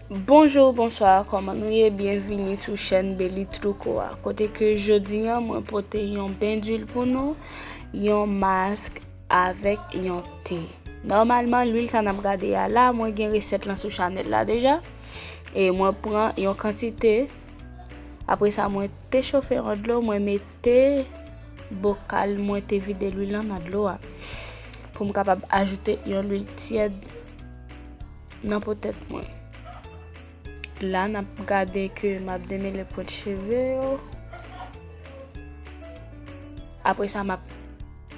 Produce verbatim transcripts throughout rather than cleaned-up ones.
Bonjou, bonswa, kòman nou ye? Byenvini sou chèn Beli Truco a, kote ke jodi a mwen pote yon ben d'huile pou nou, yon mask avèk yon te. Nòmalman, lwil sa n ap gade a la, mwen gen resèt lan sou chanèl la deja. E mwen pran yon kantite. Apre sa, mwen te chofe yon dlo, mwen mete bokal mwen te vide lwil lan nan dlo a. Pou m kapab ajoute yon lwil tyèd nan po tèt mwen. La, n ap gade ke m ap demele pwent cheve yo. Apre sa, m ap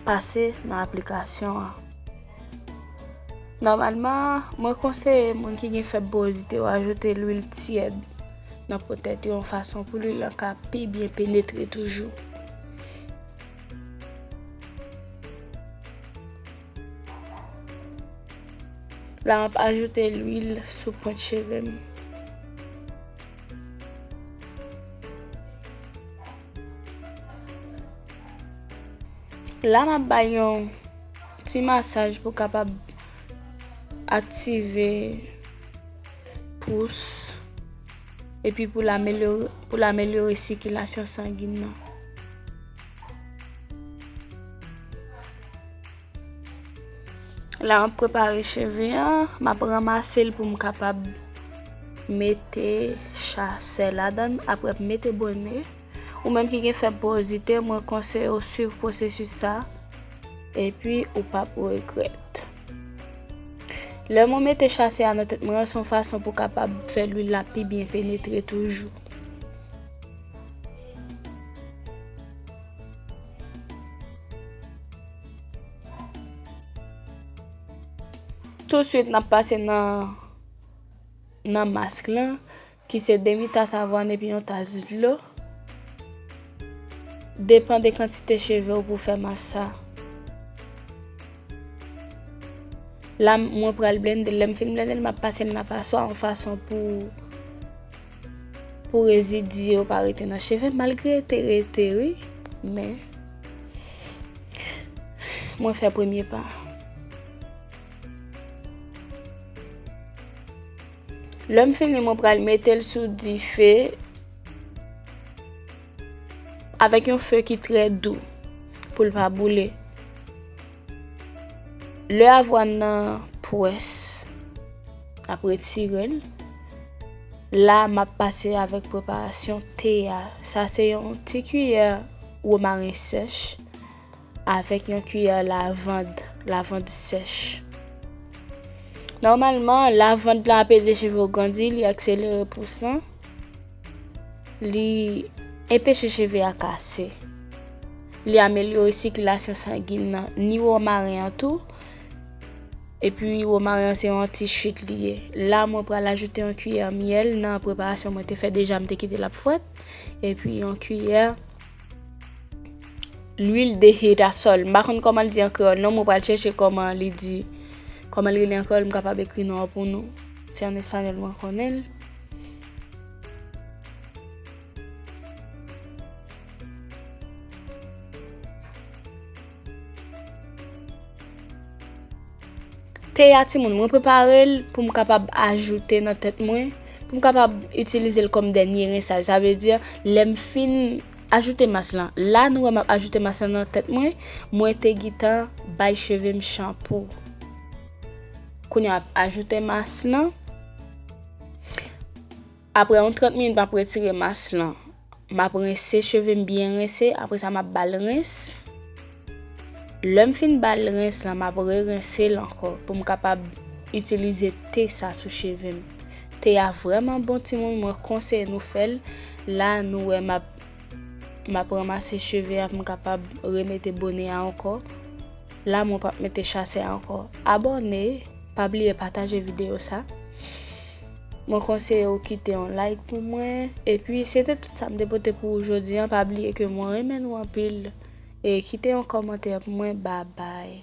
pase nan aplikasyon an. Nòmalman, mwen konseye moun ki gen fèb porozite yo ajoute lwil tyèd nan po tèt yo, yon fason pou lwil lan ka pi byen penetre toujou. La, m ap ajoute lwil sou pwent cheve m. La, m ap bay yon ti masaj pou kapab aktive pous, epi pou l amelyore, pou l amelyore sikilasyon sangin nan. La, m ap prepare cheve an, m ap ranmase l pou m kapab mete chasè ladan l, apre m mete bone. Ou menm ki gen fèb porozite, mwen konseye w swiv pwosesis sa, epi ou p ap regrèt. Lè mwen mete chasè a nan tèt mwen an, se yon fason pou kapab fè lwil la pi byen penetre toujou. Tousuit, n ap pase nan, nan mask lan, ki se demi tas avwàn epi yon tas dlo. Depann de kantite cheve w pou fè mask sa. La, mwen pral blende l. Lè m fin blende l, m ap pase l nan paswa, yon fason pou, pou rezidi yo pa rete nan cheve, malgre te rete, wi, men mwen fè premye pa. Lè m fini, mwen pral mete l sou dife avèk yon fe ki trè dou pou l pa boule. Lè avwàn nan pwès, n ap retire l. La, m ap pase avèk preparasyon te a. Sa se yon ti kiyè womaren sèch avèk yon kiyè lavand, lavand sèch. Nòmalman, lavand la ap ede cheve w grandi, li akselere pous lan, li enpeche cheve a kase, li amelyore sikilasyon sangin nan, ni womaren an tou. Epi womaren an se yon anti-chit li ye. La, mwen pral ajoute yon kiyè myèl nan preparasyon mwen te fè deja, m te kite l ap fwèt. Epi yon kiyè lwil de girasòl. M pa konn kòman l di an kreyòl non, mwen pral chèche kòman li di, kòman l rele an kreyòl, m kapab ekri non an pou nou. Se an espanyòl mwen konnen l. Te a, timoun, mwen prepare l pou m kapab ajoute nan tèt mwen, pou m kapab itilize l kòm dènye rensaj. Sa vle di, lè m fin ajoute mas lan, la nou wè m ap ajoute mas lan nan tèt mwen, mwen te gentan bay cheve m chanpou. Kounye a, m ap ajoute mas lan. Apre yon trant minit, m ap retire mas lan. M ap rense cheve m byen rense, apre sa m ap ba l rens. Lè m fin ba l rens lan, m ap rerense l ankò pou m kapab itilize te sa sou cheve m. Te a vrèman bon, timoun, mwen konseye nou fè l. La, nou wè m ap, m ap ranmase cheve a pou m kapab remete bone a ankò. La, mwen p ap mete chasè a ankò. Abòne, pa bliye pataje videyo sa. Mwen konseye w kite yon like pou mwen. Epi, se te tout sa m te pote pou ou jodi a. Pa bliye ke mwen renmen nou anpil. E kite yon kòmantè pou mwen. Babay.